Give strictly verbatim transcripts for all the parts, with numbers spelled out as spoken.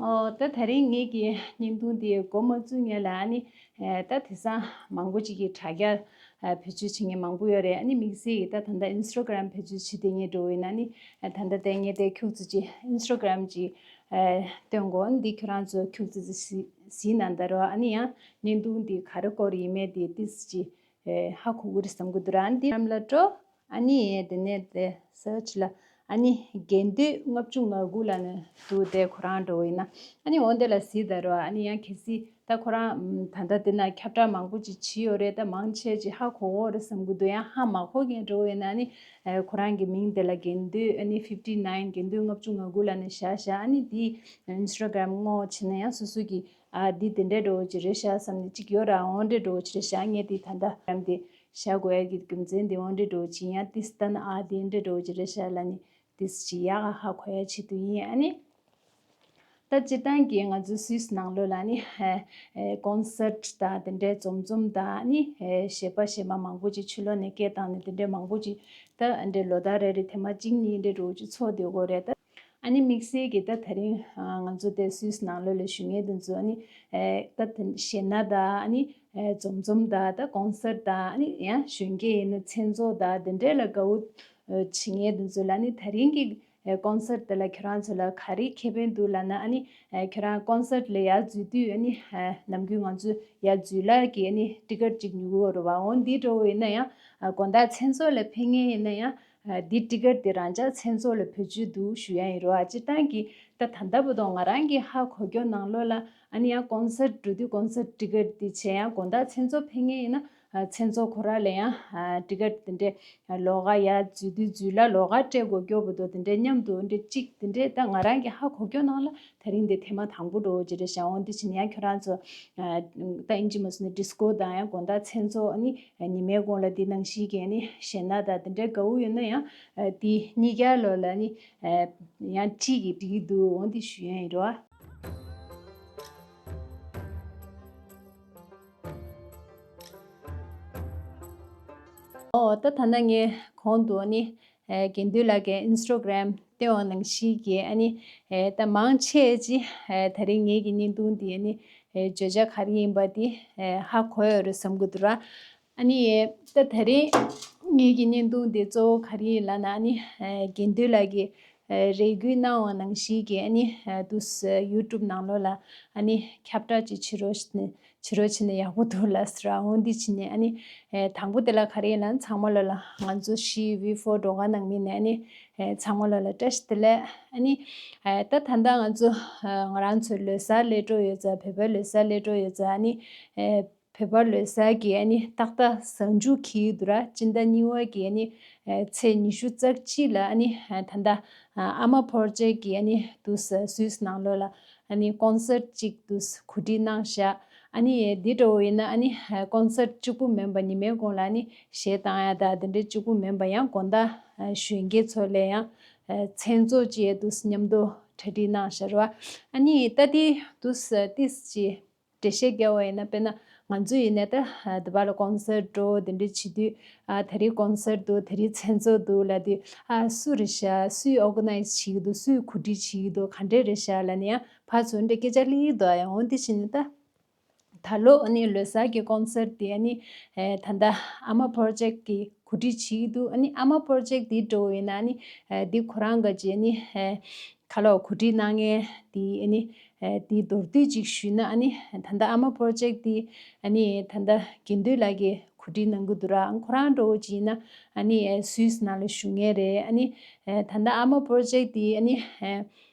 ཨོ། ད་དེ་རིང་ངེད་ཀྱི་བརྙན་ཐུང་འདི་འགོ་མ་བཙུགས་སྔོན་ལ་ཨ་ནི་ཨེ་ད་དེང་སང་མང་པོ་ཅིག་གིས་དྲ་རྒྱ་ཨ་བེད་སྤྱོད་བྱེད་མཁན་མང་པོ་ཡོད་རེད། ཨ་ནི་དམིགས་བསལ་གྱིས་ད་ད་ལྟ་ཨིན་སི་ཊ་གྷི་རམ་བེད་སྤྱོད་བྱེད་བསྡད་མཁན་འདྲ་བོ་ཡིན་ན་ཨ་ནི་ཨེ་ད་ལྟ་དེ་ངས་དེ་ཁྱུག་ཙམ་ཅིག་ཨིན་སི་ཊ་གྷི་རམ་ཅིག་ཨེ་སྟོན་གོ། ཨ་ནི་འདི་ཁྱོད་རང་ཚོ་ཁྱུག་ཙམ་ཅིག་གཟིགས་གཟིགས་གནང་དང་རོགས། ཨ་ནི་ཡང་བརྙན་ཐུང་འདི་ག་རེ་སྐོར་ཡིན་མིན་འདི་ཏོག་ཙམ་ཅིག་ཨེ་ཧ་གོ་གི་རེད་བསམ་གྱི་འདུག་ར། ཨ་ནི་འདི་རམ་ལ་འགྲོ། ཨ་ནི་དེ་ནས་དེ་སར་ཆི་ལ་ཨ་ནི་དགེ་འདུན་ལྔ་བཅུ་ང་དགུ་ལབ་ནས་འདུག་དེ་ཁོ་རང་འདྲ་བོ་ཡིན་ན། ཨ་ནི་འོ་དེ་ལ་གཟིགས་དང་རོགས། ཨ་ནི་ཡང་གལ་སྲིད་ད་ཁོ་རང་ད་ལྟ་དེ་ན་ཁྱབ་བསྒྲགས་མང་པོ་ཅིག་བྱས་ཡོད་རེད། ད་མང་ཆེ་ཅིག་ཧ་གོ་གི་རེད་བསམ་གྱི་འདུག་ཡང་ཧ་མ་གོ་མཁན་འདྲ་བོ་ཡིན་ན་ཨ་ནི་ཨེ་ཁོ་རང་གི་མིང་དེ་ལ་དགེ་འདུན་ཨ་ནི་ཕིབ་ཊི་ནའིན་དགེ་འདུན་ལྔ་བཅུ་ང་དགུ་ལབ་ནས་བཞག་བཞག་ཨ་ནི་དེ་ཨིན་སི་ཊ་གྷི་རམ་སྔོག་བྱས་ན་ཡང་སོ་སོ་གི་ཨ་འདི་དེ་འདྲའི་འདྲ་བོ་ཅིག་རེད་ཤག་བསམ་ནས་ཅིག་ཡོད་ར། འོ་འདྲའི་འདྲ་བོ་ཅིག་རེད་ཤག་ངས་དེ་ད་ལྟ་རམ་དེ་བཞག་དགོས་ཡ་གི་རྒྱུ་མཚན་དེ་འོ་འདྲའི་འདྲ་བོ་ཅིག་ཡིན། ཡང་ཏོག་ཙམ་ལྟ་ན་ཨ་དེ་འདྲའི་འདྲ་བོ་ཅིག་རེད་ཤག་ལབ་ནས་ཏོག་ཙམ་ཅིག་ཡག་ག་ཧ་གོ་ཡ་ཆེད་དུ་ཡིན། ཨ་ནི་ད་སྤྱིར་བཏང་གི་ང་ཚོའི་སུད་སི་ནང་ལོགས་ལ་ནི་ཨེ་ཨེ་ཀོན་སར་ཊི་དང་དེ་འདྲའི་འཛོམས་འཛོམས་དང་ནི་ཨེ་གཞས་པ་གཞས་མ་མང་པོ་ཅིག་ཕྱི་ལོགས་ནས་སྐད་བཏང་ནས་དེ་འདྲའི་མང་པོ་ཅིག་ད་འདྲའི་ལོ་ལྟར་རེ་རེ་ཐེངས་མ་གཅིག་གཉིས་འདྲའི་འདྲ་བོ་ཅིག་ཚོགས་སྡོད་ཀྱི་ཡོད་རེད། ད་ཨ་ནི་དམིགས་བསལ་གྱིས་ད་དེ་རིང་ང་ཚོ་དེ་སུད་སི་ནང་ལོགས་ལ་བཞུགས་མཁན་དེ་ཚོ་ཨ་ནི་ཨེ་ད་དེ་གཞས་སྣ་དང་ཨ་ནི་ཨེ་འཛོམས་འཛོམས་དང་ད་ཀོན་སར་ཊི་དང་ཨ་ནི་ཡང་གཞོན་སྐྱེས་ཡིན་ན་མཚན་ཚོགས་དང་དེ་འདྲའི་ལ་དགའ་བོ་བྱེད་མཁན་དེ་ཚོ་ལ་ཨ་ནི་དེ་རིང་གི་ཨེ་ཀོན་སར་ཊི་དེ་ལ་ཁྱོད་རང་ཚོ་ལ་ག་རེ་ཁེ་ཕན་འདུག་ལབ་ན། ཨ་ནི་ཨེ་ཁྱོད་རང་ཀོན་སར་ཊི་ལ་ཡར་འཛུལ་དུས་ཨ་ནི་ཨེ་ནམ་རྒྱུན་ང་ཚོ་ཡར་འཛུལ་ལ་གི་ཨ་ནི་ཊི་ཀེ་ཊི་ཅིག་ཉོ་གི་ཡོད་རེད་བ། འོ་འདི་འདྲ་བོ་ཡིན་ན་ཡང་ཨ་དགོང་དག་མཚན་ཚོགས་ལ་ཕེབས་མཁན་ཡིན་ན་ཡང་ཨ་འདི་ཊི་ཀེ་ཊི་འདི་རང་འཇགས་མཚན་ཚོགས་ལ་བེད་སྤྱོད་འདུག་ཞུ་ཡ་ཡིན་རོ། ཨ་སྤྱིར་བཏང་གི་ད་ད་ལྟ་བར་དུ་ང་རང་གི་ཧ་གོ་རྒྱུ་ནང་ལོགས་ལ་ཨ་ནི་ཡང་ཀོན་སར་ཊི་འགྲོ་དུས་ཀོན་སར་ཊི་ཊི་ཀེ་ཊི་འདི་བྱས། ཡང་དགོང་དག་མཚན་ཚོགས་ཕེབས་མཁན་ཡིན་ན་ཨ་མཚན་ཚོགས་ཁོ་རང་ལ་ཡང་ཨ་ཊི་ཀེ་ཊི་འདི་འདྲའི་ལོགས་ཀ་ཡར་འཛུལ་དུས་འཛུལ་ལ་ལོགས་ཀ་སྤྲད་དགོས་རྒྱུ་བར་དུ་འདི་འདྲའི་མཉམ་དུ་འདི་གཅིག་འདི་འདྲའི་ད་ང་རང་གི་ཧ་གོ་རྒྱུ་ནང་ལ་དེ་རིང་འདི་ཐེངས་མ་དང་པོ་འདྲ་བོ་ཅིག་རེད་ཤག་འོ་འདི་བྱས་ནས་ཡང་ཁྱོད་རང་ཚོ་ཨ་ད་ཨིན་ཇི་མ་སོང་ནས་ཌི་སི་ཀོ་དང་ཡང་དགོང་དག་མཚན་ཚོགས་ཨ་ནི་ཉི་མའི་གུང་ལ་འདི་ནང་བཞིན་གྱི་ཨ་ནི་གཞས་སྣ་དང་དེ་འདྲའི་དགའ་བོ་ཡོད་ན་ཡང་ཨ་འདི་གཉིས་ཀའི་ལོགས་ལ་ཨ་ནི་ཨ་ཡང་གཅིག་གིས་འགྲིག་གི་འདུག་འོ་འདི་ཞུ་ཡ་ཡིན་རོ། ཨོ་ད་ད་ནང་ངས་གོང་དུ་ཨ་ནི་ཨེ་དགེ་འདུན་ལགས་ཀྱི་ཨིན་སི་ཊ་གྷི་རམ་བསྟན་འོག་ནང་བཞིན་གྱི་ཨ་ནི་ཨེ་ད་མང་ཆེ་ཅིག་ཨེ་དེ་རིང་ངེད་ཀྱི་བརྙན་ཐུང་འདི་ཨ་ནི་ཨེ་བརྗོད་བྱ་ག་རེ་ཡིན་པ་འདི་ཨེ་ཧ་གོ་ཡོད་རེད་བསམ་གྱི་འདུག་ར། ཨ་ནི་ཨེ་ད་དེ་རིང་ངེད་ཀྱི་བརྙན་ཐུང་འདི་གཙོ་བོ་ག་རེ་ཡིན་ལབ་ན། ཨ་ནི་ཨེ་དགེ་འདུན་ལགས་ཀྱི་ཨེ་རེ་སྐུལ་གནང་བ་ནང་བཞིན་གྱི་ཨ་ནི་ཨེ་དུས་ཡུ་ཊུབ་ནང་ལོགས་ལ་ཨ་ནི་ཁྱབ་བསྒྲགས་ཅིག་བྱེད་རོགས་ཞུས་ནས། བྱེད་རོགས་བྱས་ན་ཡག་པོ་འདུག་ལབ་ཟེར་ར། འོ་འདི་བྱས་ནས་ཨ་ནི་ཨེ་དང་པོ་དེ་ལ་ག་རེ་ཡིན་ལབ་ན། ཚང་མ་ལོ་ལ་ང་ཚོ་བཞི་བི་ཕོར་སྒྲོལ་དཀར་ནང་མི་ནས་ཨ་ནི་ཨེ་ཚང་མ་ལོ་ལ་བཀྲ་ཤིས་བདེ་ལེགས། ཨ་ནི་ཨེ་ད་ད་ལྟ་ང་ཚོ་ཨེ་ང་རང་ཚོའི་ལོ་གསར་སླེབས་འགྲོ་ཡོད་ཙང་། བོད་པའི་ལོ་གསར་སླེབས་འགྲོ་ཡོད་ཙང་། ཨ་ནི་ཨེ་བོད་པ་ལོ་གསར་གྱི་ཨ་ནི་ཏག་ཏག་གཟའ་མཇུག་འཁེལ་འདུག་ར། སྤྱི་ཟླ་གཉིས་པ་གི་ཨ་ནི་ཨེ་ཚེས་ཉི་ཤུ་རྩ་གཅིག་ལ་ཨ་ནི་ཨེ་ད་ལྟ་ཨ་མ་པོ་རོ་ཇེཀ་གི་ཨ་ནི་དུས་སུད་སི་ནང་ལོགས་ལ་ཨ་ནི་ཀོན་སར་ཊི་གཅིག་དུས་གོ་སྒྲིག་གནང་བཞག་ཨ་ནི་འདི་འདྲ་བོ་ཡིན་ན་ཨ་ནི་ཀོན་སར་ཊི་གཅིག་པུ་མིན་པ་ཉི་མའི་གུང་ལ་ཨ་ནི་གཞས་བཏང་ཡ་དང་དེ་འདྲའི་གཅིག་པུ་མིན་པ་ཡང་དགོང་དག་གཞོན་སྐྱེས་ཚོ་ལ་ཡང་མཚན་ཚོགས་ཅིག་དུས་མཉམ་དུ་གྲ་སྒྲིག་གནང་བཞག་རེད་བ། ཨ་ནི་ད་དེ་དུས་ཏིས་ཅིག་འགྲེལ་བཤད་རྒྱག་པ་ཡིན་ན། དཔེར་ན་ང་ཚོ་ཡིན་ན་ད་དེ་བ་ལ་ཀོན་སར་ཊི་འགྲོ་དེ་འདྲ་བྱེད་དུས། ཨ་དེ་རིང་ཀོན་སར་ཊི་འདུག་དེ་རིང་མཚན་ཚོགས་འདུག་ལབ་དུས། ཨ་སུ་རེད་ཤག་སུས་ཨོར་ག་ནའི་ཛི་བྱེད་ཀྱི་འདུག་སུས་གོ་སྒྲིག་བྱེད་ཀྱི་འདུག་ག་འདྲས་རེད་ཤག་ལབ་ནས་ཡང་ཕར་ཚུར་འདྲ་སྐད་ཆ་སླེབས་ཀྱི་འདུག་ཨ་ཡང་འོ་འདི་བྱས་ནས་ད། ད་ལོ་ཨ་ནི་ལོ་གསར་གྱི་ཀོན་སར་འདི་ཨ་ནི་ཨེ་ད་ལྟ་ཨ་མ་པོ་རོ་ཇེཀ་གིས་གོ་སྒྲིག་བྱེད་ཀྱི་འདུག་ཨ་ནི་ཨ་མ་པོ་རོ་ཇེཀ་འདི་འདྲ་བོ་ཡིན་ན་ཨ་ནི་ཨེ་འདི་ཁོ་རང་ག་ཅིག་ཨ་ནི་ཨེ་ག་ལ་གོ་སྒྲིག་གནང་མཁན་འདི་ཨ་ནི་ཨེ་འདི་མདོར་བསྡུས་ཅིག་ཞུས་ན། ཨ་ནི་ད་ལྟ་ཨ་མ་པོ་རོ་ཇེཀ་འདི་ཨ་ནི་ད་ལྟ་དགེ་འདུན་ལགས་ཀྱིས་གོ་སྒྲིག་གནང་གི་འདུག་ར། ཁོ་རང་འདྲ་བོ་ཅིག་ཡིན་ན་ཨ་ནི་ཨེ་སུད་སི་ནང་ལ་བཞུགས་མཁན་རེད། ཨ་ནི་ཨེ་ད་ལྟ་ཨ་མ་པོ་རོ་ཇེཀ་འདི་ཨ་ནི་ཨེ།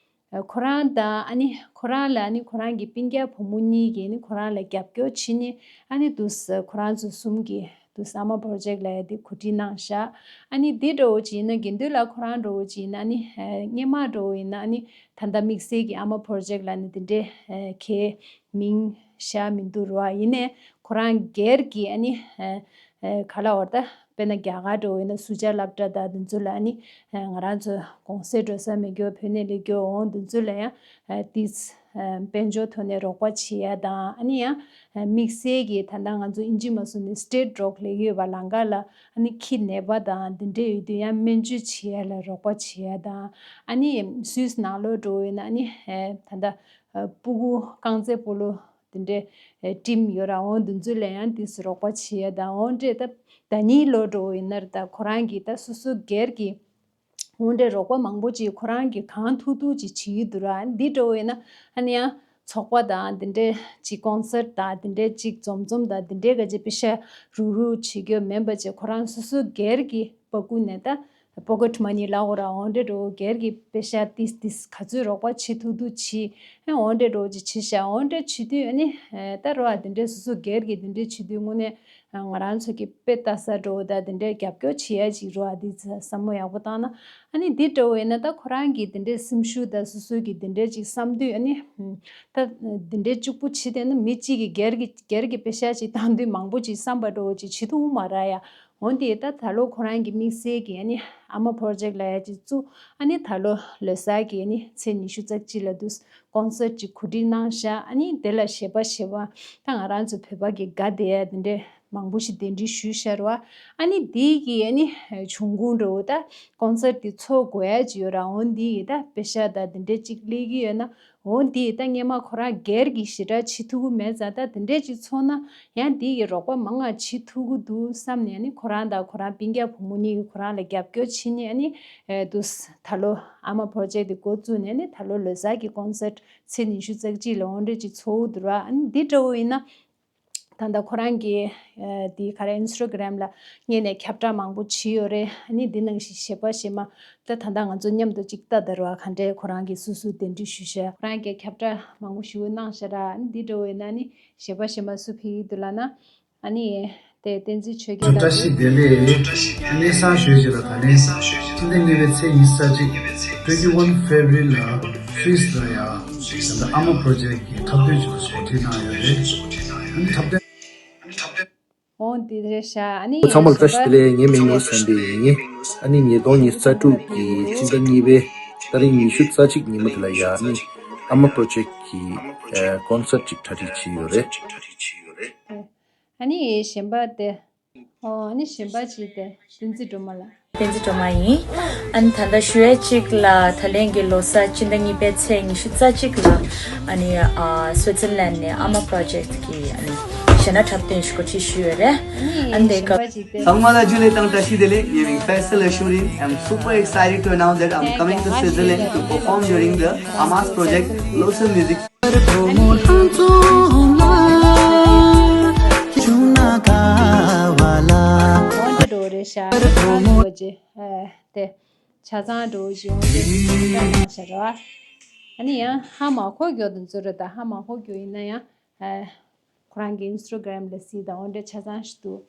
ཁོ་རང་དང་ཨ་ནི་ཁོ་རང་ལ་ཨ་ནི་ཁོ་རང་གི་སྤུན་ཀྱག་བུ་མོ་གཉིས་ཀྱིས་ཨ་ནི་ཁོ་རང་ལ་རྒྱབ་སྐྱོར་བྱེད་ནི་ཨ་ནི་དུས་ཁོ་རང་ཚོ་གསུམ་གྱིས་དུས་ཨ་མ་པོ་རོ་ཇེཀ་ལ་ཡ་དེ་གོ་སྒྲིག་གནང་བཞག་ཨ་ནི་དེ་འདྲ་བོ་ཅིག་ཡིན་ན། དགེ་འདུན་ལགས་ཁོ་རང་འདྲ་བོ་ཅིག་ཡིན་ན་ཨ་ནི་སྔོན་མ་འདྲ་བོ་ཡིན་ན་ཨ་ནི་ད་ལྟ་དམིགས་བསལ་གྱི་ཨ་མ་པོ་རོ་ཇེཀ་ལབ་ནས་དེ་འདྲའི་གའི་མིང་བཞག་མི་འདུག་ར། ཡིན་ནའི་ཁོ་རང་སྒེར་གྱི་ཨ་ནི་ག་ལབ་དགོས་རེད་ད། དཔེར་ན་རྒྱ་གར་འདྲ་བོ་ཡིན་ན་སུ་ཇཱ་སློབ་གྲྭ་དང་དེ་ཚོ་ལ་ཨ་ནི་ང་རང་ཚོ་གུང་སེང་འགྲོ་ས་མེད་རྒྱུ། བོད་ནས་སླེབས་རྒྱུ་འོང་དེ་ཚོ་ལ་ཡང་ཏིས་དཔལ་འབྱོར་ཐོག་ནས་རོགས་པ་བྱེད་ཡ་དང་། ཨ་ནི་ཡང་དམིགས་བསལ་གྱི་ད་ལྟ་ང་ཚོ་ཨིན་ཇི་མ་སོང་ནས་སི་ཊེ་ཊི་ཌོག་ལབ་ཀྱི་ཡོད་པ། ལམ་ཁ་ལ་ཨ་ནི་ཁྱི་ནད་པ་དང་དེ་འདྲ་ཡོད་དུས་ཡང་སྨན་བཅོས་བྱེད་ཡ་ལ་རོགས་པ་བྱེད་ཡ་དང་། ཨ་ནི་སུད་སི་ནང་ལོགས་འདྲ་བོ་ཡིན་ན་ཨ་ནི་ད་ལྟ་ སྤུ་གུ་རྐང་རྩེད་སྤོ་ལོ་དེ་འདྲའི་ཊིམ་ཡོད་ར། འོ་འདི་ཚོ་ལ་ཡང་དེ་རོགས་པ་བྱེད་ཡ་དང་། འོ་འདྲས་ད་ཟླ་ཉིན་ལོ་འགྲོ་བ་ཡིན་ན་ར། ད་ཁོ་རང་གིས་ད་སོ་སོ་སྒེར་གྱི་འོ་འདྲས་རོགས་པ་མང་པོ་ཅིག་ཁོ་རང་གིས་གང་ཐུབ་ཐུབ་ཅིག་བྱེད་ཀྱི་འདུག་ར། འདི་འདྲ་བོ་ཡིན་ན་ཨ་ནི་ཡང་ཚོགས་པ་དང་དེ་འདྲས་ཅིག་ཀོན་སར་དང་དེ་འདྲས་ཅིག་འཛོམས་འཛོམས་དང་དེ་འདྲས་ག་ཅིག་པེ་ཤ་རུག་རུག་བྱེད་རྒྱུ་མིན་པ་ཅིག་ཁོ་རང་སོ་སོ་སྒེར་གྱི་པ་ཀུ་ནས་ད་པོ་ཀེཊ་མ་ནི་ལབ་དགོས་ར། འོ་འདྲས་འགྲོ་སྒེར་གྱི་པེ་ཤ་ཏིས་ཏིས་ག་ཚོད་རོགས་པ་བྱེད་ཐུབ་ཐུབ་བྱེད། ཨེ་འོ་འདྲས་འགྲོ་ཅིག་བྱེད་ཤག་འོ་འདྲས་བྱེད་དུས་ཨ་ནི་ཨེ་ད་རོ་ཨ་དེ་འདྲས་སོ་སོ་སྒེར་གྱི་དེ་འདྲས་བྱེད་དུས་དངོས་གནས་ང་རང་ཚོ་གི་དཔེ་ལྟ་ས་འགྲོ་ད་དེ་འདྲའི་རྒྱབ་སྐྱོར་བྱེད་ཡ་ཅིག་རོ་ཨ། དེ་ཚ་བསམ་བློ་ཡག་པོ་བཏང་ན། ཨ་ནི་འདི་འདྲ་བོ་ཡིན་ན་ད་ཁོ་རང་གི་དེ་འདྲའི་སེམས་ཤུགས་ད་སོ་སོ་གི་དེ་འདྲའི་ཅིག་བསམ་དུས་ཨ་ནི་ད་དེ་འདྲའི་གཅིག་པུ་བྱེད་དེ་ན་མི་གཅིག་གི་སྒེར་གྱི་སྒེར་གྱི་པེ་ཤ་ཅིག་བཏང་དུས་མང་པོ་ཅིག་བསམ་པ་འགྲོ་བོ་ཅིག་བྱེད་ཐུབ་མ་ར་ཡ། འོན་ཏེ་ད་ད་ལོ་ཁོ་རང་གི་དམིགས་བསལ་གྱི་ཨ་ནི་ཨ་མ་པོ་རོ་ཇེཀ་ལ་ཡ་ཅིག་བཙུགས། ཨ་ནི་ད་ལོ་ལོ་གསར་གྱི་ཨ་ནི་ཚེས་ཉི་ཤུ་རྩ་གཅིག་ལ་དུས་ཀོན་སར་ཅིག་གོ་སྒྲིག་གནང་ཤག་ཨ་ནི་དེ་ལ་གཞས་པ་གཞས་པ་ད་ང་རང་ཚོ་བོད་པ་གི་དགའ་བདེ་ཡ་དེ་འདྲའི་མང་པོ་ཞིག་གདན་འདྲེན་ཞུས་ཤར་བ། ཨ་ནི་དེའི་གི་ཨ་ནི་བྱུང་ཁུངས་འགྲོ་བོ་ད་ཀོན་སར་དེ་ཚོགས་དགོས་ཡ་ཅིག་ཡོད་ར། འོན་དེའི་གི་ད་པེ་ཤ་ད་དེ་འདྲའི་ཅིག་སླེབས་ཀྱི་ཡོད་ན། འོན་དེའི་ད་སྔས་མ་ཁོ་རང་སྒེར་གྱི་ཞེ་དྲག་བྱེད་ཐུབ་ཀྱི་མེད་ཙང་ད་དེ་འདྲའི་ཅིག་ཚོགས་ན་ཡང་དེའི་གི་རོགས་པ་མང་ང་བྱེད་ཐུབ་ཀྱི་འདུག་བསམ་ནས་ཨ་ནི་ཁོ་རང་དང་ཁོ་རང་སྤུན་ཀྱག་བུ་མོ་གཉིས་ཀྱིས་ཁོ་རང་ལ་རྒྱབ་སྐྱོར་བྱེད་ནས་ཨ་ནི་ཨེ་དུས་ད་ལོ་ཨ་མ་པོ་རོ་ཇེཀ་དེ་འགོ་བཙུགས་ནས་ཨ་ནི་ད་ལོ་ལོ་གསར་གྱི་ཀོན་སར་ཚེས་ཉི་ཤུ་རྩ་གཅིག་ལ་འོ་འདྲ་ཅིག་ཚོགས་འདུག་ར། ཨ་ནི་འདི་འདྲ་བོ་ཡིན་ན། ད་ལྟ་ཁོ་རང་གི་ཨ་དེའི་ག་རེ་ཨིན་སི་ཊ་གྷ་རམ་ལ་སྔོན་ནས་ཁྱབ་བསྒྲགས་མང་པོ་བྱས་ཡོད་རེད། ཨ་ནི་འདི་ནང་བཞིན་གཞས་པ་གཞས་མ་ད་ད་ལྟ་ང་ཚོ་མཉམ་དུ་ཅིག་ལྟ་ད་ར་བ་ག་འདྲས་ཁོ་རང་གིས་སུ་སུ་གདན་འདྲེན་ཞུས་ཤག་ཁོ་རང་གིས་ཁྱབ་བསྒྲགས་མང་པོ་ཞེ་པོ་གནང་ཤག་ར། ཨ་ནི་འདི་འདྲ་བོ་ཡིན་ན་ཨ་ནི་གཞས་པ་གཞས་མ་སུ་ཕེབས་ཀྱི་འདུག་ལབ་ན། ཨ་ནི་དེ་བསྟན་འཛིན་ཆོས་རྒྱལ་ལགས་བཀྲ་ཤིས་བདེ་ལེགས། གནས་ཚང་ཞོལ་གྱི་ལ་ད་ལན་སྤྱི་ཟླ་གཉིས་པའི་ཚེས་ཉི་ཤུ་རྩ་གཅིག་twenty one February ལ་སུད་སི་ལ་ཡ་ད་ལྟ་ཨ་མ་པོ་རོ་ཇེཀ་གི་འཁྲབ་སྟོན་ཅིག་གོ་སྒྲིག་གནང་ཡོད་རེད། ཨ་ནི་འཁྲབ་སྟོན། འོང་འདི་རེད་ཤག་ཨ་ནི་ཚང་མ་ལ་བཀྲ་ཤིས་བདེ་ལེགས། ངའི་མིང་ནི་བསམ་འཕེལ་ཡིན། ཨ་ནི་ཉིས་སྟོང་ཉི་ཤུ་རྩ་དྲུག་གི་སྤྱི་ཟླ་གཉིས་པའི་ཏ་རིག་ཉི་ཤུ་རྩ་གཅིག་ཉིན་མོ་དེ་ལ་ཡ་ཨ་ནི་ཨ་མ་པོ་རོ་ཇེཀ་གི་ཀོན་སར་ཅིག་གྲ་སྒྲིག་བྱས་ཡོད་རེད། ཨ་ནི་གཞན་པ་དེ། ཨོ་ཨ་ནི་གཞན་པ་ཅིག་དེ་བསྟན་འཛིན་སྒྲོལ་མ་ལགས། བསྟན་འཛིན་སྒྲོལ་མ་ཡིན། ཨ་ནི་ད་ལྟ་ཞུ་ཡས་གཅིག་ལ་ད་ལན་གྱི་ལོ་གསར་སྤྱི་ཟླ་གཉིས་པའི་ཚེས་ཉི་ཤུ་རྩ་གཅིག་ལ་ཨ་ནི་ཨ་སུའི་ཙི་ལན་ནས་ཨ་མ་པོ་རོ་ཇེཀ་གི་ཨ་ནི་གཞས་སྣ་འཁྲབ་སྟོན་ཞིག་གོ་སྒྲིག་ཞུས་ཡོད་རེད། ཨ་ནི་དེ་སྐབས། ཚང་མ་ལ་ཇུ་ལེ་དང་བཀྲ་ཤིས་བདེ་ལེགས། ངའི་མིང་ཕེ་སལ་ཨ་ཤུ་རི། I'm super excited to announce that I'm coming to Switzerland to perform during the Ama's Project Losel Music. འོན་ཏེ་འགྲོ་རེད་ཤག་ཨ་ནི་ཆ་ཚང་འགྲོ་བཞིན་འོན་ཏེ་ཤ་ཤ་ར། ཨ་ནི་ཡང་ཧ་མ་གོ་རྒྱུ་དེ་ཚོ་རེད། ད་ཧ་མ་གོ་རྒྱུ་ཡིན་ན་ཡང་ཨ། ཁོ་རང་གི་ཨིན་སི་ཊ་གྷ་རམ་ལ་གཟིགས་དང་འོ་འདྲ་ཆ་ཚང་ཞིག་འདུག་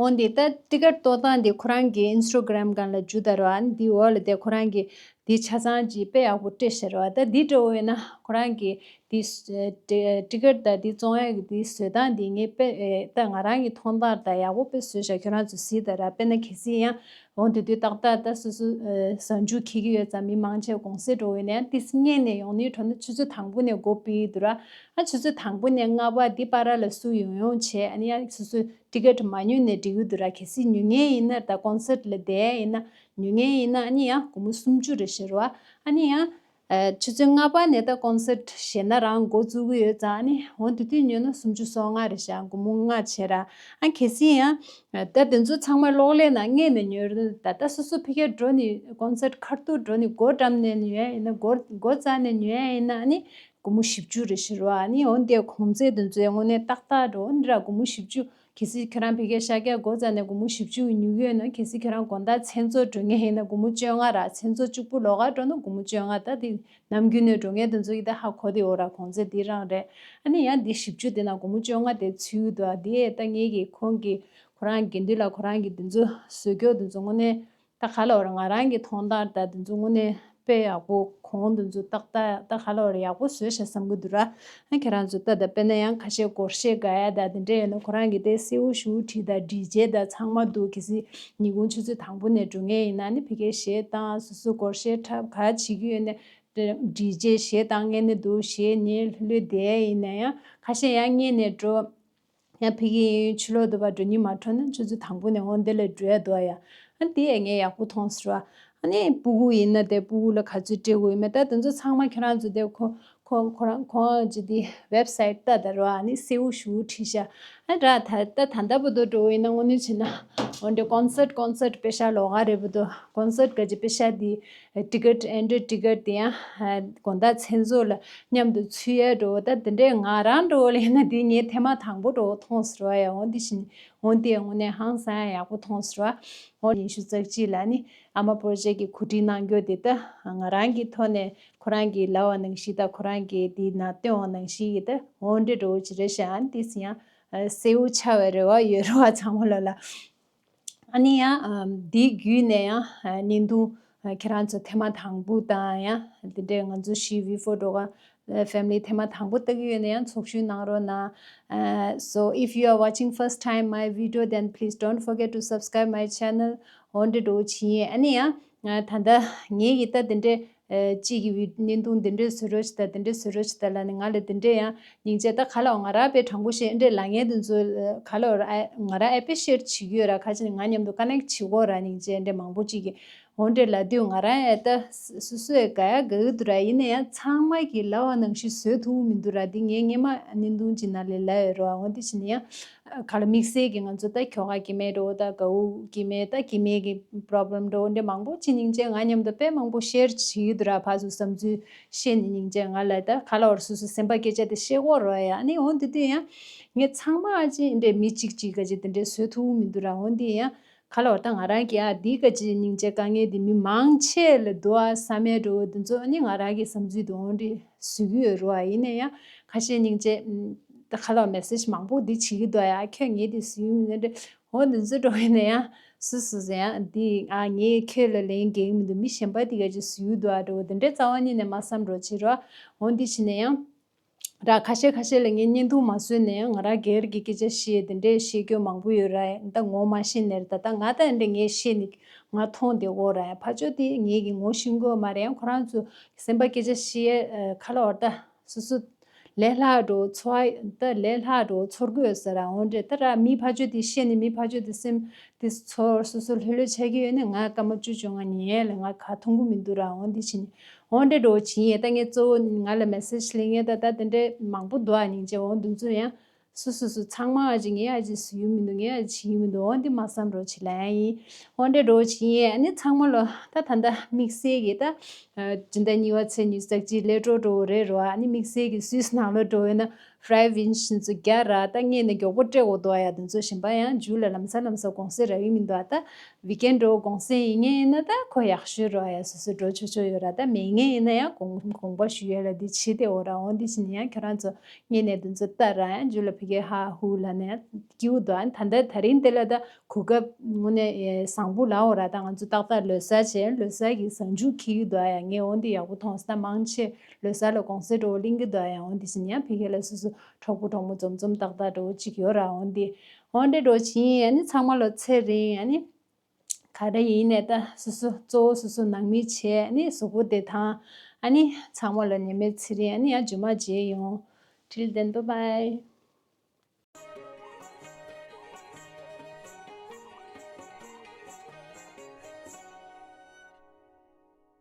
འོན་ཏེ་ད་ཊི་ཀེ་ཊི་གཏོང་སྟངས་དེ་ཁོ་རང་གི་ཨིན་སི་ཊ་གྷ་རམ་སྒང་ལ་འཇུ་ད་ར་བ། ཨ་ནི་དེའི་འོག་ལ་དེ་ཁོ་རང་གི་དེ་ཆ་ཚང་ཅིག་དཔེ་ཡག་པོ་སྤྲད་ཤག་ར་བ། ད་དེ་འདྲ་བོ་ཡིན་ན་ཁོ་རང་གི་དེ་ཊི་ཀེ་ཊི་དང་དེ་བཙོང་ཡག་གི་དེ་བཟོ་སྟངས་དེ་ངས་དཔེ་ད་ང་རང་གི་མཐོང་སྟངས་ད་ཡག་པོ་དཔེ་བཟོས་ཤག་ཁྱོད་རང་ཚོ་གཟིགས་ད་ར། དཔེར་ན་གལ་སྲིད་ཡང་འོ་དེ་དུས་ཏག་ཏག་ད་སོ་སོ་ཨ་གཟའ་མཇུག་འཁེལ་གྱི་ཡོད་ཙང་མི་མང་ཆེ་དགོང་ཟས་འགྲོ་འོས་ནས་ཏིས་སྔོན་ནས་ཡོང་ནི་འགྲོ་ན་ཆུ་ཚོད་དང་པོ་ནས་འགོ་སྤོས་ཀྱི་འདུག་ར། ཨ་ཆུ་ཚོད་དང་པོ་ནས་ལྔ་པ་འདི་བར་ལ་སུ་ཡོང་ཡོང་བྱས། ཨ་ནི་ཡང་སོ་སོའི་ཊི་ཀེ་ཊི་མ་ཉོས་ནས་འགྲིག་གི་འདུག་ར། གལ་སྲིད་ཉོ་མཁན་ཡིན་ན་ད་ཀོན་སར་ཊི་ལ་བསྡད་ཡིན་ན་ཉོ་མཁན་ཡིན་ན་ཨ་ནི་ཡང་སྒོར་མོ་སུམ་ཅུ་རེ་ཞེ་ར་བ། ཨ་ནི་ཡང་ཨ་ཆུ་ཚོད་ལྔ་པ་ནས་ད་ཀོན་སར་ཊི་གཞས་སྣ་རང་འགོ་བཙུགས་ཀྱི་ཡོད་ཙང་། ཨ་ནི་འོ་དེ་དུས་ཉོས་ན་སུམ་ཅུ་སོ་ལྔ་རེད་ཤག་སྒོར་མོ་ལྔ་བྱས་ར། ཨ་གལ་སྲིད་ཡང་ད་དེ་ཚོ་ཚང་མ་གློག་ཀླད་ནང་སྔོན་ནས་ཉོས་རེད། ད་ལྟ་སོ་སོ་ཕ་གིར་འགྲོ་ནས་ཀོན་སར་ཊི་ཁ་ཐུག་འགྲོ་ནས་སྒོ་འགྲམ་ནས་ཉོས་ཡ་ཡིན་ན། སྒོ་སྒོ་རྩ་ནས་ཉོས་ཡ་ཡིན་ན་ཨ་ནི་སྒོར་མོ་བཞི་བཅུ་རེ་ཞེ་ར་བ། ཨ་ནི་འོ་དེ་གོང་ཚད་དེ་ཚོའི་དངོས་གནས་ཏག་ཏག་འགྲོ་འདི་ར། སྒོར་མོ་བཞི་བཅུ། གལ་སྲིད་ཁྱོད་རང་ཕ་གིར་ཤར་རྒྱག་སྒོ་རྩ་ནས་སྒོར་མོ་བཞི་བཅུ་ཉོ་གི་ཡོད་ན། གལ་སྲིད་ཁྱོད་རང་དགོང་དག་མཚན་ཚོགས་འགྲོ་མཁན་ཡིན་ན་སྒོར་མོ་བཅོ་ལྔ་ར། མཚན་ཚོགས་གཅིག་པུ་ལོགས་ཀ་འགྲོ་ན་སྒོར་མོ་བཅོ་ལྔ། ད་དེ་ནམ་རྒྱུན་ནས་འགྲོ་མཁན་དེ་ཚོ་ཡིན་ད་ཧ་གོ་དེ་འོ་ར། གོང་ཚད་དེ་རང་རེད། ཨ་ནི་ཡང་དེ་བཞི་བཅུ་དེ་ནང་སྒོར་མོ་བཅོ་ལྔ་དེ་ཚུད་འདུག་དེ་ད་ངེད་ཀྱིས་ཁོང་གི་ཁོ་རང་དགེ་འདུན་ལ་ཁོ་རང་གི་དེ་ཚོ་བཟོ་རྒྱུ་དེ་ཚོ་དངོས་གནས་ད་ག་ལ་འོ་ར། ང་རང་གི་མཐོང་སྟངས་ད་དེ་ཚོ་དངོས་གནས་དཔེ་ཡག་པོ། གོང་དེ་ཚོ་ཏག་ཏག་ད་ག་ལ་འོ་ར། ཡག་པོ་བཟོས་ཤག་བསམ་གི་འདུག་ར། ཨ་ཁྱེད་རང་ཚོ་ད་ད་དཔེར་ན་ཡང་ཁ་ཤས་སྒོར་གཞས་དགའ་ཡ་ད་དེ་འདྲ་ཡོད་ན་ཁོ་རང་གི་དེ་སེའུ་ཞུ་བྲིས་ད་ཌི་ཇེ་ད་ཚང་མ་འདུག་གལ་སྲིད་ཉིན་གུང་ཆུ་ཚོད་དང་པོ་ནས་འགྲོ་མཁན་ཡིན་ན་ནི་ཕ་གིར་གཞས་བཏང་། སོ་སོ་སྒོར་གཞས་འཁྲབ། ག་བྱེད་ཀྱི་ཡོད་ན་ཌི་ཇེ་གཞས་བཏང་མཁན་ནི་འདུག་གཞས་ཉན་ལྷོད་ལྷོད་བསྡད་ཡ་ཡིན་ན་ཡང་། ཁ་ཤས་ཡང་སྔོན་ནས་འགྲོ། ཡང་ཕ་གི་ཡིན་ཕྱི་ལོགས་དུ་བ་འགྲོ་སྙིང་མ་བྲོ་ན་ཆུ་ཚོད་དང་པོ་ནས་འོང་དེ་ལ་འགྲོ་ཡ་འདུག་ཡ། ཨ་དེ་ཡ་ངས་ཡག་པོ་མཐོང་ཟེར་བ། ཨ་ནི་སྤུ་གུ་ཡིན་ན་དེ་སྤུ་གུ་ལ་ག་ཚོད་སྤྲད་དགོས་ཡོད་མེད་ད་དེ་ཚོ་ཚང་མ་ཁྱོད་རང་ཚོ་དེ་ཁོ་ ཁོ་ཁོ་རང་ཁོང་ཅི་དེ་ཝེབ་སའིཊ་ལྟ་ད་རོ། ཨ་ནི་སེའུ་ཞུ་ཁྲི་ཤ་ཨ་ར་ད་ད་ད་ད་བུ་དོ་འགྲོ་ཡིན་ན་དངོས་གནས་བྱས་ན་འོན་ཏེ་ཀོན་སར་ཊི་ཀོན་སར་ཊི་པེ་ཤ་ལོ་ག་རེ་བུ་དོ་ཀོན་སར་ཊི་ག་ཅི་པེ་ཤ་དེ་ཊི་ཀེ་ཊི་ཨེན་ཊི་རི་ཊི་ཀེ་ཊི་དེ་ཡང་དགོང་དག་མཚན་ཚོགས་ལ་མཉམ་དུ་ཚུད་ཡ་འགྲོ། ད་དེ་འདྲའི་ང་རང་འགྲོ་ལེ་ན་དེ་ངས་ཐེངས་མ་དང་པོ་འགྲོ་མཐོང་ཟེར་བ་ཡ། འོན་ཏེ་བཞིན་འོན་ཏེ་དངོས་གནས་ཧང་སང་ཡ་ཡག་པོ་མཐོང་ཟེར་བ། འོ་ཉི་ཤུ་རྩ་གཅིག་ལ་ནི་ཨ་མ་པོ་རོ་ཇེཀ་གི་གོ་སྒྲིག་གནང་རྒྱུ་དེ་ད་ང་རང་གི་ཐོག་ནས་ཁོ་རང་གི་ལབ་པ་ནང་བཞིན་ད་ཁོ་རང་གི་དེ་ན་སྟོན་པ་ནང་བཞིན་གྱི་ད་འོ་འདྲ་འགྲོ་ཅི་རེད་ཤག་ཨ་ནི་དེ་ཡང་སེའུ་ཆགས་པའི་རེ་བ་ཡོད་རེད་བ་ཚང་མ་ལོ་ལ། ཨ་ནི་ཡང་འདིའི་བརྒྱུད་ནས་ཡང་བརྙན་ཐུང་ཁྱེད་རང་ཚོ་ཐེངས་མ་དང་པོ་དང་ཡང་དེ་འདྲའི་ང་ཚོ་ཞི་བི་ཧྥོ་འགྲོ་ག་ཕེ་མི་ལི་ཐེངས་མ་དང་པོ་ལྟ་གི་ཡོད་ན་ཡང་ཚོགས་ཞུགས་གནང་རོགས་གནང་། Uh, so if you are watching first time my video, then please don't forget to subscribe my channel. འོ་འདྲ་འགྲོ་བྱེད་ཡིན། ཨ་ནི་ཡང་ད་ལྟ་ངེད་ཀྱི་ད་དེ་འདྲའི་གཅིག་གི་བི་བརྙན་ཐུང་དེ་འདྲའི་བཟོ་རོགས་བྱེད་ད་དེ་འདྲའི་བཟོ་རོགས་བྱེད་ད་ལ་ནི་ང་ལ་དེ་འདྲའི་ཡང་སྙིང་རྗེ། ད་ག་ལ་ང་རང་དཔེ་དྲང་པོ་བཤད་འདྲའི་ལ་ངས་དེ་ཚོ་ག་ལ་ང་རང་ཨེ་པེ་ཤེཊ་བྱེད་ཀྱི་ཡོད་ར། ཁ་ཅིག་ནི་ང་མཉམ་དུ་ཀ་ནེག་བྱེད་དགོས་ར། སྙིང་རྗེ་འདྲའི་མང་པོ་གཅིག་གི་འོ་འདྲས་ལབ་དུས་ང་རང་ཡང་ད་སོ་སོས་དགའ་ཡ་དགའ་གི་འདུག་ར། ཡིན་ན་ཡང་ཚང་མ་གིས་ལབ་པ་ནང་བཞིན་བཟོ་ཐུབ་མི་འདུག་ར། འདི་ངས་སྔས་མ་བརྙན་ཐུང་ཅིག་ནང་ལ་ལབ་ཡོད་ར། འོ་འདི་བྱས་ན་ཡང་ག་ལ་དམིགས་བསལ་གྱི་ང་ཚོ་ད་ཁྱོ་ག་སྐྱེ་དམན་འགྲོ་ད་དགའ་བོ་སྐྱེ་དམན་ད་སྐྱེ་དམན་གྱི་པོ་རོབ་ལེམ་འགྲོ་འདི་མང་པོ་ཅིག་སྙིང་རྗེ་ང་མཉམ་དུ་དཔེ་མང་པོ་ཤེར་བྱེད་ཀྱི་འདུག་ར། ཕར་ཚུར་བསམ་ཚུལ་བཤད་ནས་སྙིང་རྗེ་ང་ལ་ད་ག་ལ་བར་སོ་སོའི་སེམས་པ་སྐད་ཆ་དེ་བཤད་དགོས་ར་ཡ། ཨ་ནི་འོ་འདི་དུས་ཡང་ངས་ཚང་མ་ཨ་ཅེ་འདྲས་མི་གཅིག་གཅིག་ག་ཅིག་དེ་འདྲས་བཟོ་ཐུབ་མི་འདུག་ར། འོ་འདི་ཡང་ག་ལ་བར་ད་ང་རང་གིས་ཨ་འདི་ག་ཅི་སྙིང་རྗེ་དཀའ་ངལ་འདི་མི་མང་ཆེ་ལ་འདུག་ཨ་བསམ་ཡས་འགྲོ་འདི་ཚོ་ནི་ང་རང་གི་བསམ་ཚུལ་དུ་འོང་འདི་བཟོ་གི་ཡོད་རུ་ཨ། ཡིན་ན་ཡང་ཁ་ཤས་སྙིང་རྗེ་ད་ག་ལ་བར་མེ་སེ་ཇི་མང་པོ་འདི་བྱེད་ཀྱི་འདུག་ཨ། ཁྱོད་ངས་འདི་བཟོ་ཡི་མིན་འདི་འོ་འདི་ཚོ་འགྲོ་ཡིན་ན་ཡང་སུ་སུ་ཟེར་ཡང་འདི་ཨ་ངས་ཁྱོད་ལ་ལན་རྒྱག་གི་མི་འདུག་མི་གཞན་པ་འདི་ག་ཅི་བཟོ་གི་འདུག་ཨ་འགྲོ་འདི་འདྲའི་རྩ་བ་ཉིད་ནས་མ་བསམ་འགྲོ་བྱེད་རུ་ཨ། འོ་འདི་བྱས་ན་ཡང་། ར་ཁ་ཤས་ཁ་ཤས་ལ་ངས་བརྙན་ཐུང་མ་བཟོས་ནའང་ང་རང་སྒེར་གྱི་སྐད་ཆ་བཤད་དེ་འདྲས་བཤད་རྒྱུ་མང་པོ་ཡོད་ར། ད་ངོ་མ་ཤེས་ནས་ར་ད་ལྟ་ང་ད་འདྲས་ངས་བཤད་ནས་ང་མཐོང་བསྡད་ཡོད་ར། ཕར་ཕྱོགས་དེ་ངས་ཀྱི་ངོ་ཤེས་ཀྱི་ཡོད་མ་རེད། ཡང་ཁོ་རང་ཚོ་སེམས་པ་སྐད་ཆ་བཤད་ཁ་ལ་བར་ད་སོ་སོ་ལས་སླ་འགྲོ་ཚོར་ད་ལས་སླ་འགྲོ་ཚོར་གི་ཡོད་ས་ར། འོ་འདྲས་ད་ར་མི་ཕར་ཕྱོགས་དེ་བཤད་ནས་མི་ཕར་ཕྱོགས་དེ་སེམས་དེ་ཚོར་སོ་སོ་ལྷོད་ལྷོད་ཆགས་ཀྱི་ཡོད་ནས་ང་སྐར་མ་བཅུ་བཅོ་ལྔ་ཉལ་ལ་ང་ག་མཐོང་གི་མི་འདུག་ར། འོ་འདི་བྱས་ནས། འོ་འདྲ་འགྲོ་བྱིན་ཡས་ད་ངས་གཙོ་བོ་ང་ལ་མེ་སེ་ཇི་སླེབས་མཁན་ད་ད་དེ་འདྲས་མང་པོ་འདུག་ཨ། སྙིང་རྗེ། འོ་འདི་ཚོ་ཡང་སུ་སུ་སུ་ཚང་མ་ཨ་ཅི་ངས་ཨ་ཅི་བཟོ་ཡི་མི་འདུག་ངས་ཨ་ཅི་བྱེད་ཡི་མི་འདུག་འོ་འདི་མ་བསམ་རོགས་བྱེད་ལ་ཡིན། འོ་འདྲ་འགྲོ་བྱིན་ཡས་ཨ་ནི་ཚང་མ་ལོ་ད་ད་ད་དམིགས་བསལ་གྱི་ད་སྤྱི་ཟླ་གཉིས་པ་ཚེས་ཉི་ཤུ་རྩ་གཅིག་སླེབས་འགྲོ་འགྲོ་རེད་རོ། ཨ་ནི་དམིགས་བསལ་གྱི་སུད་སི་ནང་ལོགས་འགྲོ་ཡོད་ན། ཕ་རའི་ཝེ་ཤིན་ཚོ་རྒྱ་ར་ད་ངས་ནི་མགྱོགས་པོ་སྤྲད་དགོས་འདུག་ཨ། ཡ་དེ་ཚོ་གཞན་པ་ཡང་མཇུག་ལ་ལམ་སང་ལམ་སང་གུང་སེང་རག་གི་མི་འདུག་ཨ། ད་ཝིག་ཨེན་འགྲོ་གུང་སེང་ཡིན་ངེས་ཡིན་ན་ད་ཁོ་ཡག་ཤོས་རོ། ཡ་སོ་སོ་འགྲོ་ཆོག་ཆོག་ཡོད་ར། ད་མེད་ངེས་ཡིན་ན་ཡང་དགོངས་དགོངས་པ་ཞུ་ཡས་ལ་འདི་བྱེད་དེ་འོ་ར། འོ་འདི་བྱས་ནས་ཡང་ཁྱོད་རང་ཚོ་ངས་ནས་དེ་ཚོ་ལྟ་ར། ཡང་མཇུག་ལ་ཕ་གི་ཧ་ཧུ་ལ་ནས་སྐྱིད་པོ་འདུག་ཨ། ད་ད་ད་རིང་དེ་ལ་ད་གོ་སྐབས་དངོས་གནས་བཟང་པོ་ལ་འོ་ར། ད་ང་ཚོ་ཏག་ཏག་ལོ་གསར་བྱས་ལོ་གསར་གྱི་གཟའ་མཇུག་འཁེལ་གྱི་འདུག་ཨ། ཡ་ངས་འོ་འདི་ཡག་པོ་མཐོང་སོང་། ད་མང་ཆེ་ལོ་གསར་ལ་གུང་སེང་འགྲོ་གླེང་གི་འདུག་ཨ། ཡ་འོ་འདི་བྱས་ནས་ཡང་ཕ་གི་ལ་སོ་སོ་གྲོགས་པོ་གྲོགས་མོ་འཛོམས་འཛོམས་ཏག་ཏག་འགྲོ་གཅིག་ཡོད་ར། འོ་འདི་འོ་འདི་འགྲོ་བྱིན་ཡས་ཨ་ནི་ཚང་མ་ལོ་ཚེ་རིང་ཨ་ནི་ག་རེ་ཡིན་ནས་ད་སོ་སོ་གཙོ་བོ་སོ་སོ་ནང་མི་བྱས་ཨ་ནི་གཟུགས་པོ་བདེ་ཐང་ཨ་ནི་ཚང་མ་ལོ་ཉི་མའི་ཚེ་རིང་ཨ་ནི་ཡང་རྗེས་མ་མཇལ་ཡོང་། Till then, bye bye.